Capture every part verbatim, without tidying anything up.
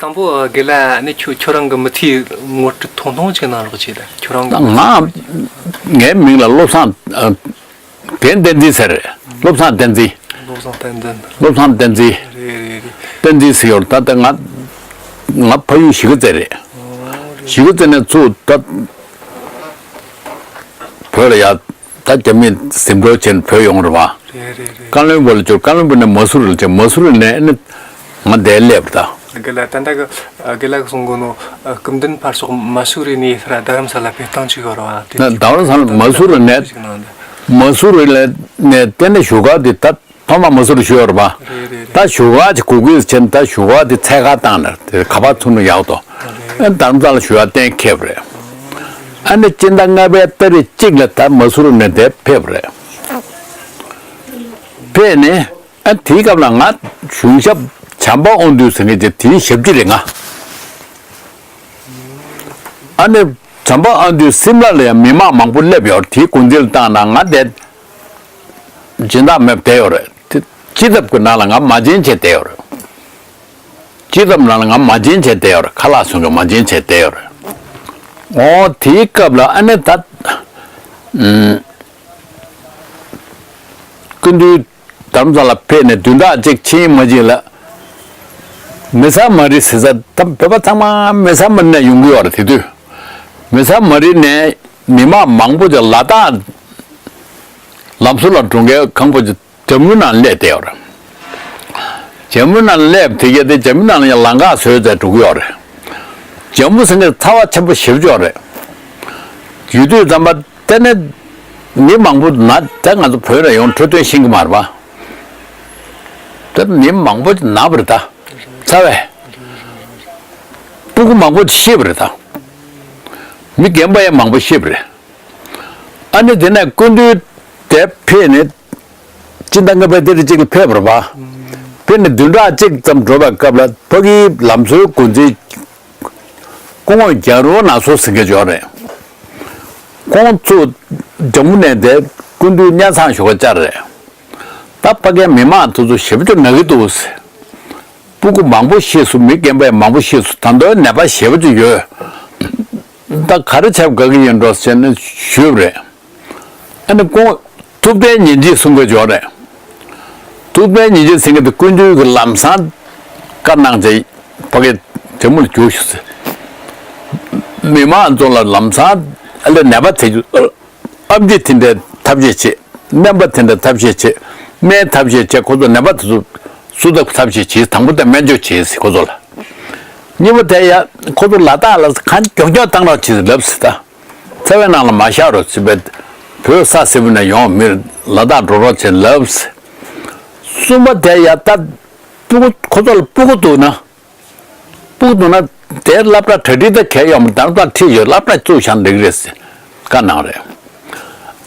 དང་པོ་ཨ་དགེ་ལགས་ནི་ཁྱོད་ཁྱོད་རང་གི་མི་ཚེའི་ངོ་སྤྲོད་ཐུང་ཐུང་ཅིག་གནང་རོགས་བྱེད་ད། ཁྱོད་རང་གི། ང་། ངའི་མིང་ལ་བློ་བཟང་། ཨ། རྒན་བསྟན་འཛིན་ཟེར། བློ་བཟང་བསྟན་འཛིན། བློ་བཟང་བསྟན་འཛིན། བློ་བཟང་བསྟན་འཛིན། རེད་རེད་རེད། བསྟན་འཛིན་ཟེར་ཡོད་ད། ད་ང་། ང་ཕ་ཡུལ་གཞིས་ཀ་རྩེ་རེད། ཨོ་རེད། གཞིས་ཀ་རྩེ་ནས་ཚུར་ད་བོད་ལ་ཡ། ད་རྒྱ་མིས་འཛིན་བཟུང་བྱས་ནས་བོད་ཡོང་རེད་བ། རེད་རེད་རེད། ཀ་བློན་སྦུག་ལ་འབྱོར། ཀ་བློན་སྦུག་ནས་མ་སུ་རི་ལ་ཕྱིན། མ་སུ་རི་ནས་ནི་ང་འདིར་སླེབས་པ་རེད་ད། དགེ་ལགས་ད་ལྟ་གི་ཨ་དགེ་ལགས་གསུང་གོ་ནོ། ཨ་སྐུ་མདུན་ཕར་ཕྱོགས་མ་སུ་རི་ནས་ཕར་རྡ་རམ་ས་ལ་ཕེབས་སྟངས་ཅིག་ཡོད་རེད་བ། དེ་ན་རྡ་རམ་ས་ལ་མ་སུ་རི་ནས། ཅིག་གནང་དང་། མ་སུ་རི་ལ་ནས་བལྟས་ན་བཞུགས་སྒར་དེ་ད་ཐོག་མ་མ་སུ་རི་བཞུགས་ཡོད་རེད་པ། རེད་རེད་རེད། ད་བཞུགས་སྒར་གྱི་གུ་གུལ་ཕྱིན། ད་བཞུགས་སྒར་དེ་ཚད་བཀག་བཏང་ནས་དེ་ག་པར་ཚུགས་ན་ཡག་ཏོ། རེད། ཨ་རྡ་རམ་ས་ལ་བཞུགས་ཡ་གཏན་འཁེལ་བ་རེད། ཨ་ནི་སྤྱི་ཟླ་ལྔ་པའི་ཏ་རིག་གཅིག་ལ་ད་མ་སུ་རི་ནས་དེར་ཕེབས་པ་རེད། ཕེབས་ནས། ཨ་དེའི་སྐབས་ལ་ང་གཞུང་ཞབས་བྱམས་པ་དབང་འདུས་ཟེར་མཁན་གྱི་དེའི་ཞབས་ཕྱི་རེད་ང་། ཨ་ནི་བྱམས་པ་དབང་འདུས་སིམ་ལ་ལ་ཡང་མི་མང་མང་པོ་སླེབས་ཡོད་རེད། དེའི་འགོ་འཛིན་ལ་བཏང་ན་ང་དེ་སྦྱིན་བདག་མེད་པ་བསྡད་ཡོད་རེད། དེ་སྤྱི་ཚབ་ཀྱི་ནང་ལ་ང་མ་བྱན་བྱས་བསྡད་ཡོད་རེད། སྤྱི་ཚབ་ནང་ལ་ང་མ་བྱན་བྱས་བསྡད་ཡོད་རེད། ཁ་ལག་བཟོ་མཁན་མ་བྱན་བྱས་བསྡད་ཡོད་རེད། འོ་དེའི་སྐབས་ལ་ཨ་ནི་ད། ཨུམ། སྐུ་མདུན་རྡ་རམ་ས་ལ་ཕེབས་ནས་བདུན་ཕྲག་གཅིག་ཕྱིན་མ་ཕྱིན་ལ། མེ་ས་མ་རི་ཟེར་ས་ད་བོད་པ་ཚང་མ་མེ་ས་མ་རི་ནས་ཡོང་གི་ཡོད་རེད། དེ་དུས་མེ་ས་མ་རི་ནས་མི་མང་མང་པོ་ཅིག་ལ་དྭགས་ལམ་བཟོ་ལ་འགྲོ་མཁན་ཁང་པ་ཅིག་ཇམ་མུ་ནང་སླེབས་བསྡད་ཡོད་རེད། ཇམ་མུ་ནང་སླེབས་དེ་གས་དེ་ཇམ་མུ་ནང་ལ་ཡང་ལམ་ཁ་བཟོས་ཚར་འགྲོ་གི་ཡོད་རེད། ཇམ་མུ་ཟེར་མཁན་ཚ་བ་ཆེན་པོ་ཞེ་པོ་ཅིག་ཡོད་རེད། ཡོད་དུས་ཙམ་པ་དེ་ནས་མི་མང་པོ་ན་ད་ང་ཚོ་བོད་ལ་ཡོང་འཕྲོད་བསྟེན་ཤེས་ཀྱི་མ་རེད་པ། ད་མི་མང་པོ་ན་བ་རེད་ད། ཚ་བས། སྤུ་གུ་མང་པོ་ཤི་བ་རེད་ད། མི་རྒན་པ་ཡང་མང་པོ་ཤི་བ་རེད། ཨ་ནི་དེ་ནས་སྐུ་མདུན་དེ་ཕེབས་ནས་སྤྱི་ཟླ་ལྔ་པའི་ཏ་རིག་གཅིག་ལ་ཕེབས་པ་རེད་པ། ཕེབས་ནས་བདུན་ཕྲག་གཅིག་ཙམ་འགྲོ་བའི་སྐབས་ལ་ཕ་གིའི་ལམ་བཟོའི་འགོ་འཛིན་སྐུ་ངོ་རྒྱ་རོ་ནག་སོ་ཟེར་མཁན་ཅིག་ཡོད་རེད། ཁོང་ཚོ་ཇམ་མུ་ནས་དེ་སྐུ་མདུན་སྙན་སེང་ཞུ་ག་བཅར་རེད། ད་ཕ་གིའི་མི་མང་དེ་ཚོ་ཞེ་པོ་ཅིག་ན་གི་འདུག་ཟེར། སྤུ་གུ་མང་པོ་ཤི་སོང་། མི་རྒན་པ་ཡང་མང་པོ་ཤི་སོང་། ད་དུང་ནད་པ་ཞེ་པོ་ཅིག་ཡོད། ད་ག་རེ་བྱེད་དགོས་ཀྱི་ཡིན་འགྲོ་ཟེར་ནས་ཞུས་པ་རེད། ཨ་ནི་ཁོང་ཐུབ་བསྟན་ཉིན་བྱེད་གསུང་གི་ཡོད་རེད། ཐུབ་བསྟན་ཉིན་བྱེད་ཟེར་མཁན་དེ་སྐུ་མདུན་གྱིས་ལམ་སང་བཀའ་གནང་བྱས་ཕ་གིའི་ཇམ་མུ་ལ་རྒྱུགས་ཤོག་ཟེར། མི་མང་ཚོ་ལ་ལམ་སང་ཨ་ལས་ནད་པ་དེ་ཚོ་ཨེམ་ཆི་དེ་འདྲའི་ཐབས་ཤེས་བྱེད། སྨན་པ་དེ་འདྲའི་ཐབས་ཤེས་བྱེད། སྨན་ཐབས་ཤེས་བྱེད། ཁོ་ཚོ་ནད་པ་དེ་ཚོ་སུ་ཐུབ་ཐབས་ཤེས་བྱེད། དང་པོ་དེ་སྨན་བཅོས་བྱེད་ཟེར་ཁོ་ཚོ་ལ། གཉིས་པ་དེ་ཡ་ཁོ་ཚོ་ལ་དྭགས་ལ་གང་མགྱོགས་མགྱོགས་བཏང་རོགས་བྱེད་ཟེར་ལབ་ཟེར་ད། ཚ་བའི་ནང་ལ་མ་བཞག་རོགས་ཟེར་བས། བོད་ས་བསིལ་པོ་ནས་ཡོང་མི་ལ་དྭགས་འགྲོ་རོགས་བྱེད་ལབ་ཟེར། གསུམ་པ་དེ་ཡ་ད་སྤུ་གུ་ཁོ་ཚོ་ལ་སྤུ་གུ་འདུག་ན། སྤུ་གུ་འདུག་ན་དེར་སློབ་གྲྭ་གྲ་སྒྲིག་ད་གས་ཡོང་མི་དང་ད་ཁྲིད་ཡོད། སློབ་གྲྭ་བཙུགས་བཞག་འགྲིག་རེད་ཟེར་བཀའ་གནང་རེད།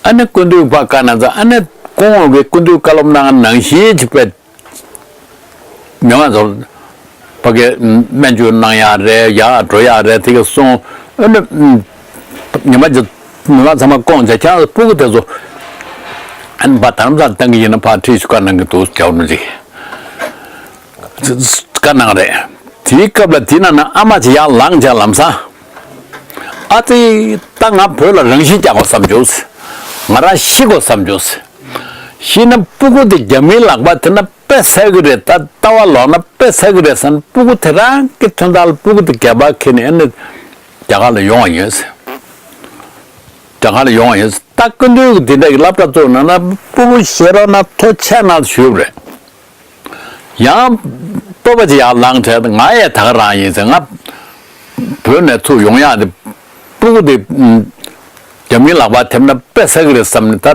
ཨ་ནི་སྐུ་མདུན་ཕར་བཀའ་གནང་ཙང་ཨ་ནི་སྐུ་ངོ་གིས་སྐུ་མདུན་བཀའ་སློབ་གནང་ནང་བཞིན་གྱི་དཔེ། མི་མང་ཚོར་ཕ་གིའི་སྨན་བཅོས་གནང་ཡག་རེད། ཡར་འགྲོ་ཡག་རེད། དེ་ག་སོང་། ཨ་ནི་ཉི་མ་གཅིག་མི་མང་ཚང་མ་བསྐོངས་བྱས་ཁྱེད་རང་ཚོ་སྤུ་གུ་དེ་ཚོ་ཨ་ནི་ཕར་རྡ་རམ་ས་ལ་བཏང་གི་ཡིན་ན་ཕར་ཁྲིད་ཤོག་བཀའ་གནང་གི་འདུག་རྒྱལ་བ་རིན་པོ་ཆེ་གིས་བཀའ་གནང་རེད། དེའི་སྐབས་ལ་དེའི་ནང་ན་ཨ་མ་ཅིག་ཡར་ལངས་བྱས་ལམ་སང་། ཨ་ཙི། ད་ང་བོད་ལ་རང་ཤི་རྒྱག་དགོས་བསམ་བྱུང་། ང་རང་ཤི་དགོས་བསམ་བྱུང་། ཤི་ན་སྤུ་གུ་དེ་རྒྱ་མིའི་ལག་པ་དེ་ན་དཔེ་ཟ་གི་རེད། ད་ལྟ་བ་ལོག་ན་དཔེ་ཟ་གི་རེད་བསམ། སྤུ་གུ་དེ་རང་གི་དོན་དག་ལ་སྤུ་གུ་དེ་སྒལ་པར་འཁྱེར་ནས་ཨ་ནི་རྒྱ་གར་ལ་ཡོང་བ་ཡིན། རྒྱ་གར་ལ་ཡོང་བ་ཡིན། ད་སྐུ་མདུན་གྱིས་འདི་འདྲ་གི་སློབ་གྲྭ་བཙུགས་གནང་ན་སྤུ་གུ་ཤི་རོགས་གནང་། ཐོ་ཆད་གནང་ཞུས་པ་རེད། ཡང་སྤོབས་པ་ཅིག་ཡར་ལངས་བྱས། ང་ཡང་ད་ག་རང་ཡིན་ཟེར། ང་བོད་ནས་ཚུར་ཡོང་ཡག་དེ་སྤུ་གུ་དེ་རྒྱ་མིའི་ལག་པར་ཐེབས་ན་དཔེ་ཟ་གི་རེད་བསམ་ནས་ད་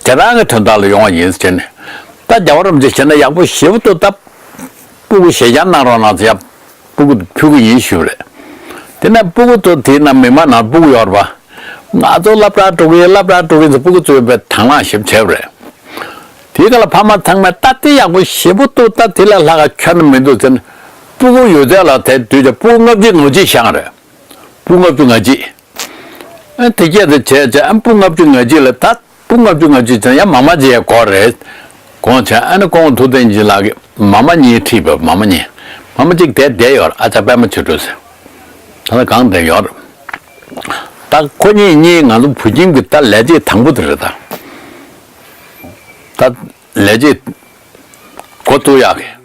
དེ་རང་གི་དོན་དག་ལ་ཡོང་བ་ཡིན་ཟེར་ནས། ད་རྒྱལ་བ་རིན་པོ་ཆེ་བྱས་ན་ཡག་པོ་ཞེ་པོ་འདུག་ད་སྤུ་གུ་ཞལ་བྱང་གནང་རོགས་གནང་ཟེར་ཡ། སྤུ་གུ་ཕུལ་གི་ཡིན་ཞུས་པ་རེད། དེ་ནས་སྤུ་གུ་ཚོ་དེའི་ནང་མི་མང་ནང་སྤུ་གུ་ཡོད་རེད་པ། ང་ཚོ་སློབ་གྲྭར་འགྲོ་གི་ཡིན། སློབ་གྲྭར་འགྲོ་གི་ཡིན་ཟེར་སྤུ་གུ་ཚོས་དཔེ་དང་བླངས་ཞེ་པོ་བྱས་པ་རེད། དེའི་སྐབས་ལ་ཕ་མ་ཚང་མས་ད་དེ་ཡག་པོ་ཞེ་པོ་འདུག་ད་དེ་ལས་ལྷག་ག་ཁྱོན་ནས་མི་འདུག་ཟེར་ནས་སྤུ་གུ་ཡོད་ཚད་ལ་དེ་དུས་ཀྱང་སྤུ་གུ་ལྔ་བཅུ་ང་གཅིག་བཞེངས་རེད། སྤུ་གུ་ལྔ་བཅུ་ང་གཅིག་ཨ་དེ་སྐད་དུ་བྱས་བྱས། ཨ་སྤུ་གུ་ལྔ་བཅུ་ང་གཅིག་ལ་ད་སྤུ་གུ་ལྔ་བཅུ་ང་གཅིག་བྱས་ན་ཡང་མ་མ་བྱས་ཡ་དགོས་རེད། དགོངས་བྱས། ཨ་ནི་སྐུ་ངོ་ཐུབ་བསྟན་སྦྱིན་ལགས་ཀྱིས་མ་མ་གཉིས་ཁྲིད་པ། མ་མ་གཉིས། མ་མ་གཅིག་དེ་བསྡད་ཡོད་རེད། ཨ་ཅག་པད་མ་ཆོས་སྒྲོན་ཟེར། ད་ལྟ་གང་བསྡད་ཡོད་རེད། ད་ཁོ་གཉིས་གཉིས་ང་ཚོ་བོད་ཁྱིམ་གྱི་ད་ལས་བྱེད་དང་པོ་དེ་རེད་ད། ད་ལས་བྱེད་འགོ་བཙུགས་ཡག་གི་